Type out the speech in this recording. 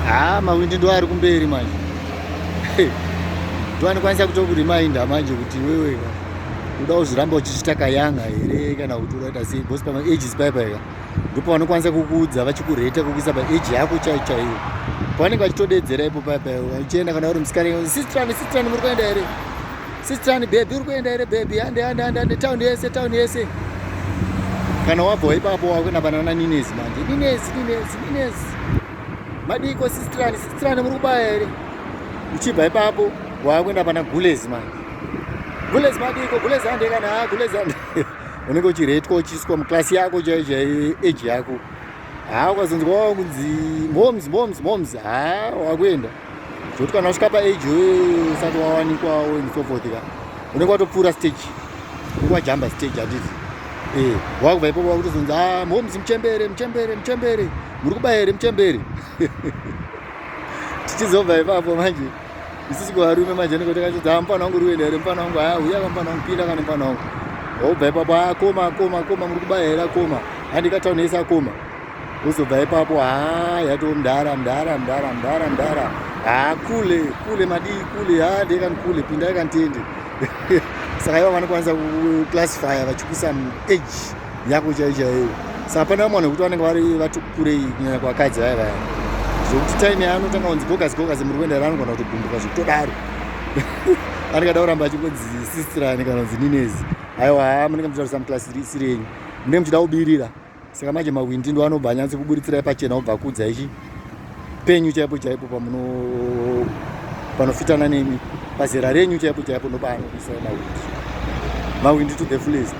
Haa, mawindi ndo ari kumberi manje, ndo anokwanisa kutokureminder manje kuti iwewe uda kuzviramba uchichita kayanga here kana kuti udaita sei, because pamaages paipaika ndipo vanokwanisa kukuudza vachikureta kukuisa paage yako chaiyo chaiyo pavanenge vachitodedzera ipo paipa uchienda. Kana uri musikana, "Sistrani, sistrani, muri kuenda here? Sistrani, baby, uri kuenda here baby? Hande, hande, hande, hande, taundi yese, taundi yese." Kana wabva ipapo wakuenda panana ninesi manje, "Ninesi, ninesi, ninesi, madiko? Sistrani, sistrani, muri kubaya here?" Uchibva ipapo wakuenda pana gulezi manje, "Gulezi, madiko gulezi? Hande kana ha gulezi, hande." Unenge uchiretwa uchiiswa muklasi yako chaiyo chaiyo, age yako. Ha, ukazonzwa kunzi "Moms, moms, moms," ha, wakuenda zvokuti kana wasvika paage usati wawanikwawo and so forth ka, unenge watopfuura stage, unenge wajamba stage, handiti? Wakubva ipopo wakutozonzi, "A moms, muchembere, muchembere, muchembere, muri kubaya here muchembere?" Tichizobva ipapo manje isusu kuvarume manje nenge takachidza, "Ah, mufana wangu, uri kuenda here mufana wangu? Ha, uya ka mufana wangu, pinda kana mufana wangu." Wobva ipapo, "Akoma, akoma, akoma, muri kubaya here akoma? Handikatauni yese akoma." Uzobva ipapo, ha, yato mudhara, mudhara, mudhara, mudhara, mudhara, ha, kule, kule, madii kule? Ha, ndekani kule, pindai kanitende. Saka ivo vanokwanisa kuclassifya vachikuisa age yako chaiyo chaiyo. Saka pane vamwe vanhu vekuti vanenge vari vati kurei, kunyanya kuvakadzi vaya vaya, zvokuti time yaanotanga kunzi "Gogazi, gogazi, muri kuenda here?" anogona kutogumbuka zvekutodaro. Anenge ada kuramba achingonzi sistrani kana kunzi ninezi. Aiwa, ha, munenge muchitarisa muklasi isiri yenyu, munenge muchida kubirira. Saka manje mawindi ndo anobva anyatso kuburitsirai pachena, obva kudza ichi penyu chaipo chaipo pamuno panofitana nemi pazera renyu chaipo chaipo, ndopaanokuisai mawindi, mawindi to the fullest.